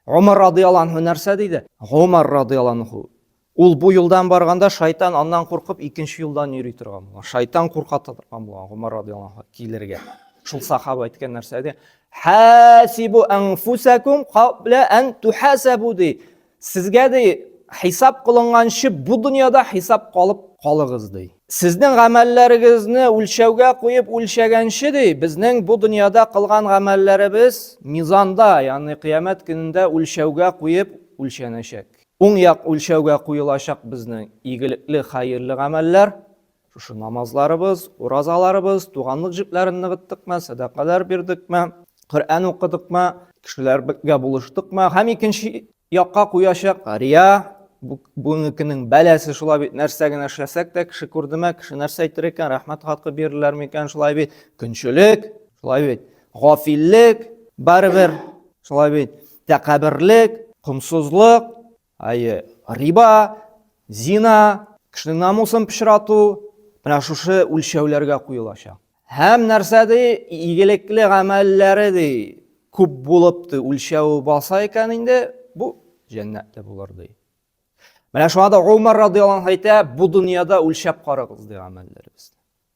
Умар радиаллаһу анһу нәрсә диде? Умар радиаллаһу анһу ул бу юлдан барганда шайтан аннан куркып икенче юлдан йөри торган булган. Шайтан курка торган булган Умар радиаллаһу анһу килергә. Шул сахаба әйткән нәрсә ди? Хасибу анфусакум кабла ан тухасабу ди. Сезгә ди хисап кылынганчы бу дөньяда хисап калып калыгыз ди. Сезнең гамәлләрегезне үлчәүгә куеп үлчәгәнче ди, безнең бу дөньяда кылган гамәлләребез мизанда, ягъни кыямәт көнендә үлчәүгә куеп үлчәнәчәк. Уң як үлчәүгә куелачак безнең игелекле, хәерле гамәлләр, шушы намазларыбыз, уразаларыбыз, туганлык җепләрен ныгыттыкмы, сәдакалар бирдекме, Коръән укыдыкмы, кешеләргә булыштыкмы һәм икенче якка куячак рия, бүгенге көннең бәласе шулай бит, нәрсә генә эшләсәк тә, кеше күрдеме, кеше нәрсә әйтер икән, рәхмәт хаты бирерләр микән, шулай бит, көнчелек, шулай бит, гафиллек, барыбер, шулай бит, тәкәбберлек, комсызлык, әйе, риба, зина, кешенең намусын пычрату, менә шушы үлчәүләргә куелачак. Һәм нәрсә ди, игелекле гамәлләре ди, күп булып ди, үлчәве баса икән инде, бу җәннәтле булыр ди. Менә шуңа да Умар радиаллаһу анһу әйтә, бу дөньяда үлчәп карагыз ди гамәлләрегезне.